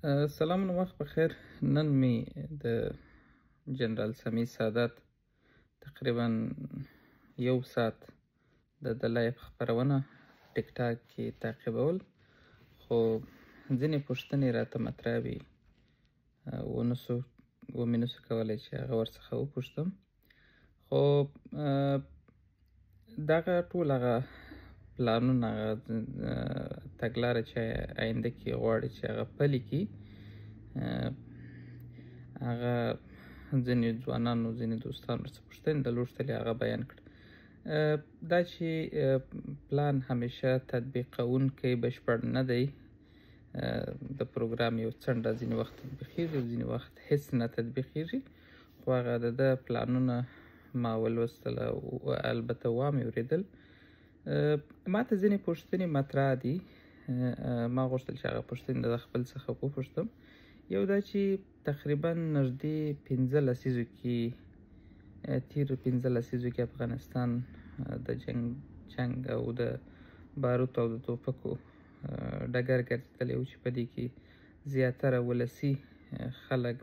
سلام نو وخت په خیر. نن می د جنرال سمیع سادات تقریبا یو ساعت د live خپرونه ټیک ټاک کې تعقیبول، خو ځینې پوښتنې راته مطرح وي، ونه سو ومې نسو کولی چې هغه ورڅخه وپوښتم. خو دغه ټول هغه پلانونه، هغه تګلاره چې آینده کې غواړي چې هغه پلي کړي، هغه ځینې ځوانانو، ځینې دوستانو ورڅخه پوښتنې درلودلې، هغه بیان کړ. دا چې پلان همیشه تطبیقونکی بشپړ نه دی، د پروګرام یو څنډه ځینې وخت تطبیقیږي او ځینې وخت هیڅ نه تطبیقیږي، خو هغه د ده پلانونه ما ولوستل او البته وامې اورېدل. ما ته ځینې پوښتنې مطرح دي، ما غوښتل چې هغه پوښتنې د خپل څخه وپوښتم. یو دا چې تقریبا نږدې 15 لسیزو کې، تېرو 15 لسیزو کې افغانستان د جنګ او د باروتو او د توپکو ډګر ګرځېدلی و، چې په دې کې زیاتره ولسي خلک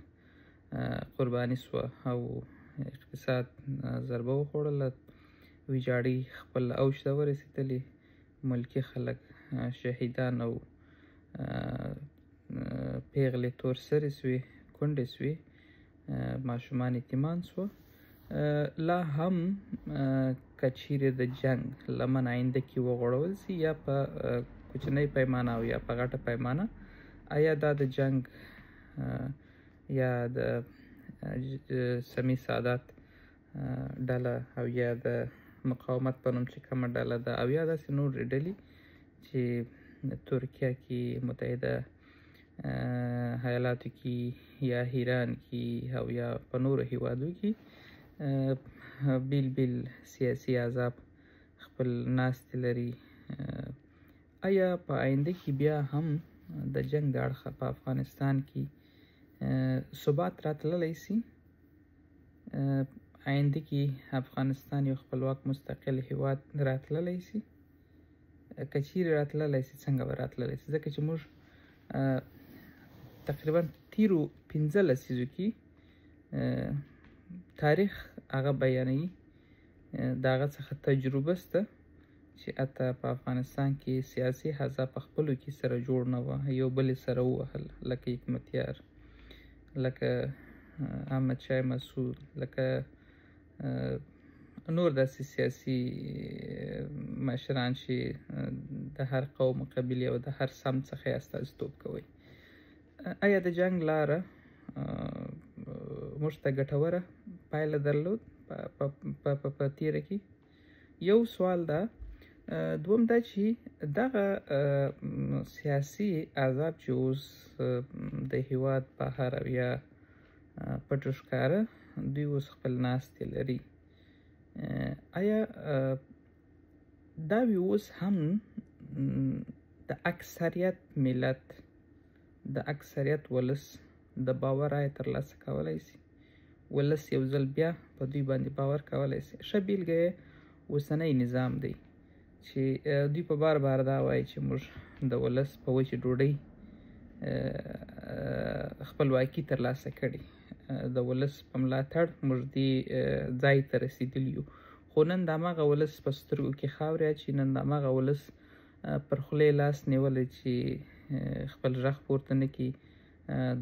قرباني سوه او اقتصاد ضربه وخوړله، ویجاړي خپل اوج ته ورسېدلې، ملکي خلک شهیدان او پیغلې تور سرې سوې، کونډې سوې، ماشومان یتیمان سوه. لا هم که چیرې د جنګ لمن آینده کې وغوړول سي، یا په کوچنۍ پیمانه او یا په غټه پیمانه، آیا دا د جنګ یا د سمیع سادات ډله او یا د مقاومت په نوم چې کومه ډله ده او یا داسې نورې ډلې چې ترکیه کې، متحده ایالاتو کې یا ایران کې او یا په نورو هیوادو کې بیل بیل سیاسي احزاب خپل ناستې لري، آیا په آینده کې بیا هم د جنګ د اړخه په افغانستان کې ثبات راتللی سي؟ آینده کې افغانستان یو خپلواک مستقل هیواد راتللی سي؟ که چیرې راتللی سي، څنګه به راتللی سي؟ ځکه چې موږ تقریبا تیرو 15 لسیزو کې تاریخ هغه بیانوي، د هغه څخه تجربه سته چې حتی په افغانستان کې سیاسي احزاب په خپلو کې سره جوړ نه وه، یو بل یې سره ووهل، لکه حکمتیار، لکه احمد شاه مسعود، لکه نور داسې سیاسي مشران چې د هر قوم، قبیلې او د هر سمت څخه یې استازیتوب کوي. آیا د جنګ لاره موږ ته ګټوره پایله درلود په تیره کې؟ یو سوال ده. دوم دا چې دغه سیاسي احزاب چې اوس د هیواد بهر او یا پټ ښکاره دوی اوس خپل ناستې لري، آیا دا وی اوس هم د اکثریت ملت، د اکثریت ولس د باور رایه ترلاسه کولی سي؟ ولس یو ځل بیا په دوی باندې باور کولی سي؟ ښه بېلګه یې اوسنی نظام دی چې دوی په بار بار دا وایي چې موږ د ولس په وچې ډوډۍ خپلواکي ترلاسه کړې، د ولس په ملاتړ موږ دې ځای ته رسېدلي یو. خو نن د هماغه ولس په سترګو کې خاورې اچي، نن د هماغه ولس پر خولې لاس نیولی چې خپل غږ پورته نه کړي،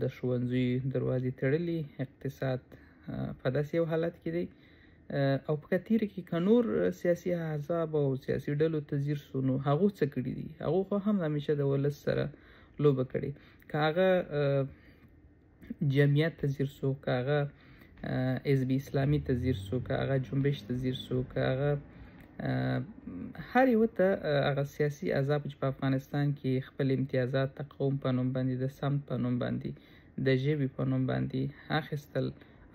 د ښوونځیو دروازې تړلي، اقتصاد په داسې یو حالت کې دی. او په کتیر کې که نور سیاسي احزاب او سیاسي ډلو ته ځیر سو، نو هغو څه کړي دي؟ هغو خو هم همیشه د ولس سره لوبه کړې. که هغه جمعیت ته ځیر سو، که هغه حزب اسلامي ته ځیر سو، که هغه جنبش ته ځیر سو، که هغه هر یو ته هغه سیاسي احزاب چې په افغانستان کې خپل امتیازات د قوم په نوم باندې، د سمت په نوم باندې، د ژبې په نوم باندې اخیستل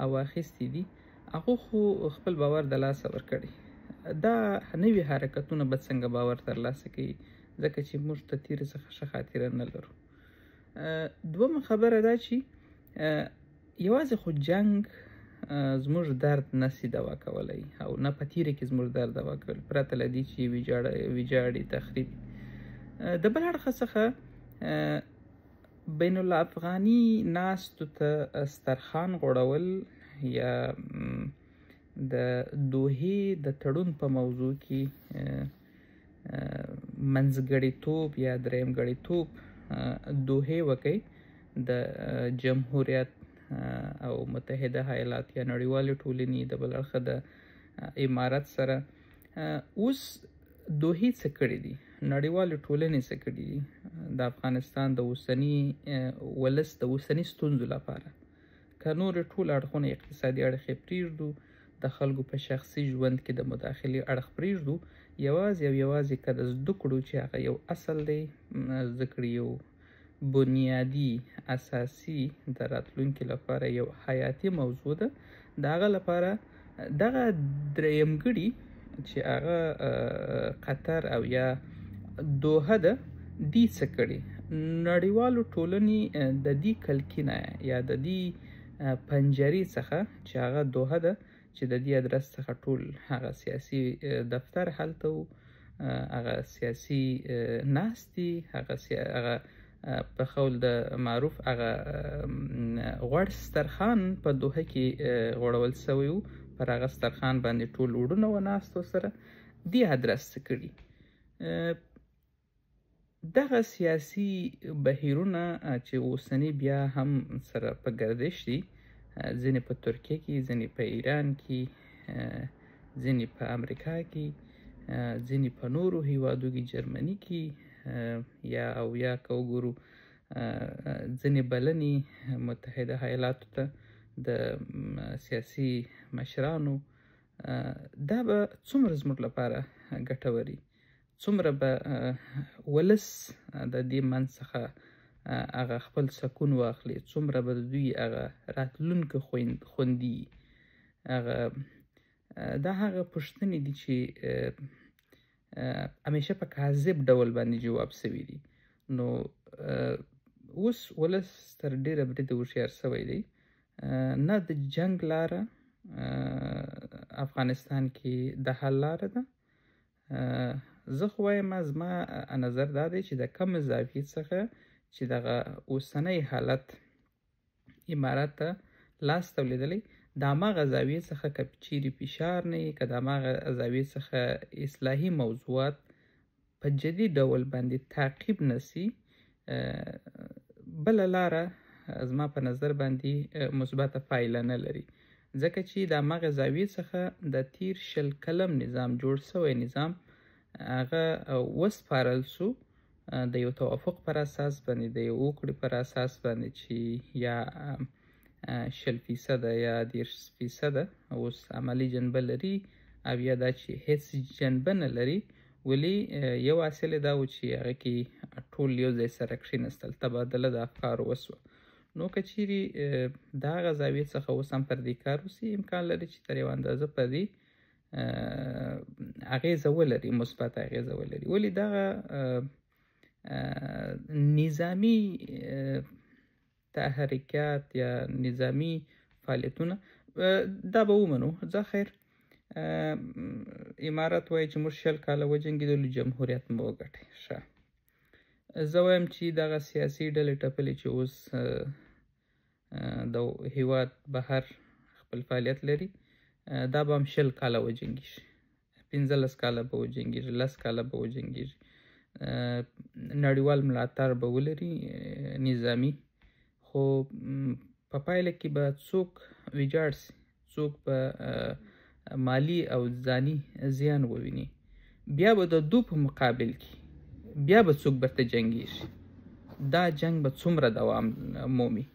او اخیستي دي، هغو خو خپل باور د لاسه ورکړی. دا نوي حرکتونه به څنګه باور ترلاسه کوي؟ ځکه چې موږ ته تېرې څخه ښه خاطره نه لرو. دومه خبره دا چې یوازې خو جنګ زموږ درد نسی دوا کولی او نه په تیره کې زموږ درد دوا کولی، پرته له دې چې ویجاړي تخریب. د بل اړخه څخه بین الافغاني ناستو ته سترخان غوړول یا د دوحې د تړون په موضوع کې منځګړیتوب یا درېیمګړیتوب دوحې وکړي د جمهوریت او متحده ایالات یا نړیوالې ټولنې د بل اړخه د امارت سره، اوس دوحې څه کړي دي، نړیوالې ټولنې څه کړي دي د افغانستان د اوسني ولس د اوسني ستونزو لپاره؟ که نور ټول اړخونه اقتصادي اړخ یې پرېږدو، د خلکو په شخصي ژوند کې د مداخلې اړخ پرېږدو، یوازې او یوازې که د زده کړو چې هغه یو اصل دی، زده کړې یو بنیادي اساسي د راتلونکي لپاره یو حیاتي موضوع ده، د هغه لپاره دغه درېیمګړي چې هغه قطر او یا دوحه ده، دی څه کړي؟ نړیوالو ټولنې د دې کلکینه یا د دې پنجرې څخه چې هغه دوحه ده، چې د دې ادرس څخه ټول هغه سیاسي دفتر هلته و، هغه سیاسي ناستې، هغه په قول د معروف هغه غوړ سترخان په دوحه کې غوړول سوی و، پر هغه سترخان باندې ټول وړونه و ناست ورسره، دې ادرس څه کړي؟ دغه سیاسي بهیرونه چې اوسني بیا هم سره په ګردش دي، ځینې په ترکیه کې، ځینې په ایران کې، ځینې په امریکا کې، ځینې په نورو هیوادو کې، جرمني کې، یا او یا که وګورو ځینې بلنې متحده ایالاتو ته د سیاسي مشرانو، دا به څومره زموږ لپاره ګټوري، څومره به ولس د دې منځ څخه هغه خپل سکون واخلي، څومره به د دوی هغه راتلونکی خوندي، هغه دا هغه پوښتنې دي چې همیشه په کاذب ډول باندې جواب سوي دي. نو اوس ولس تر ډېره بریده هوښیار سوی دی، نه د جنګ لاره افغانستان کې د حل لاره ده. زه خو وایم زما نظر دا دی چې د کم زاویې څخه چې دغه اوسنی حالت امارت ته لاس تولیدلی، د هماغه زاویې څخه که چیرې فشار نه وي، که د هماغه زاویې څخه اصلاحي موضوعات په جدي ډول باندې تعقیب نه سي، بله لاره زما په نظر باندې مثبته پایله نه لري. ځکه چې د هماغه زاویې څخه د تیر 20 کلن نظام جوړ سوی نظام هغه وسپارل سو د یو توافق پر اساس باندې، د یو هوکړې پر اساس باندې چې یا 20% یا 30% اوس عملي جنبه لري او یا دا چې هیڅ جنبه نه لري، ولې یو حاصل دا و چې هغه کې ټول یو ځای سره کښېناستل، تبادله د افکارو وسوه. نو که چیرې د هغه زاویې څخه اوس هم پر دې کار وسي، امکان لري چې تر یو اندازه پر دې اغېزه ولري، مثبته اغېزه ولري. ولې دغه نظامي تحرکات یا نظامي فعالیتونه دا به ومنو، ځه خیر امارت وایي چې موږ 20 کاله وجنګېدلو، جمهوریت مو وګټی. ښه، زه وایم چې دغه سیاسي ډلې ټپلې چې اوس د هیواد بهر خپل فعالیت لري، دا به هم 20 کاله وجنګېږي، 15 کاله به وجنګېږي، 10 کاله به وجنګېږي، نړیوال ملاتړ به ولري نظامي، خو په پایله کې به څوک ویجاړ سي، څوک به مالي او ځاني زیان وویني، بیا به د دوی په مقابل کې بیا به څوک برته جنګېږي، دا جنګ به څومره دوام مومي؟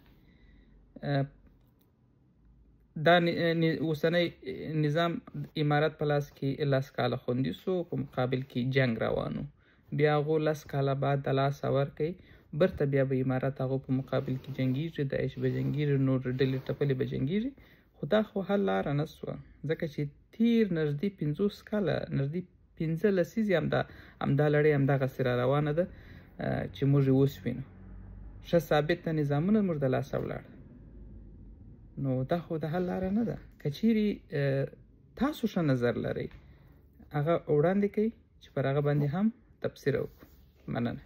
دا اوسنی نظام امارت په لاس کې 10 کاله خوندي سو، په مقابل کې جنګ روانو، بیا هغو 10 کاله بعد د لاسه ورکوي، برته بیا به امارت هغو په مقابل کې جنګېږي، داعش به جنګېږي، نور ډلې ټپلې به جنګېږي. خو دا خو حل لاره نه سوه، ځکه چې تیر نږدې 50 کاله، نږدې 5 لسیزې همدا لړۍ همدغسې را روانه ده چې موږ یې اوس وینو. ښه ثابته نظامونه موږ د لاسه ولاړ، نو دا خو د حل لاره نه ده. که چیرې تاسو ښه نظر لرئ، هغه وړاندې کړئ چې پر هغه باندې هم تبصره وکړو. مننه.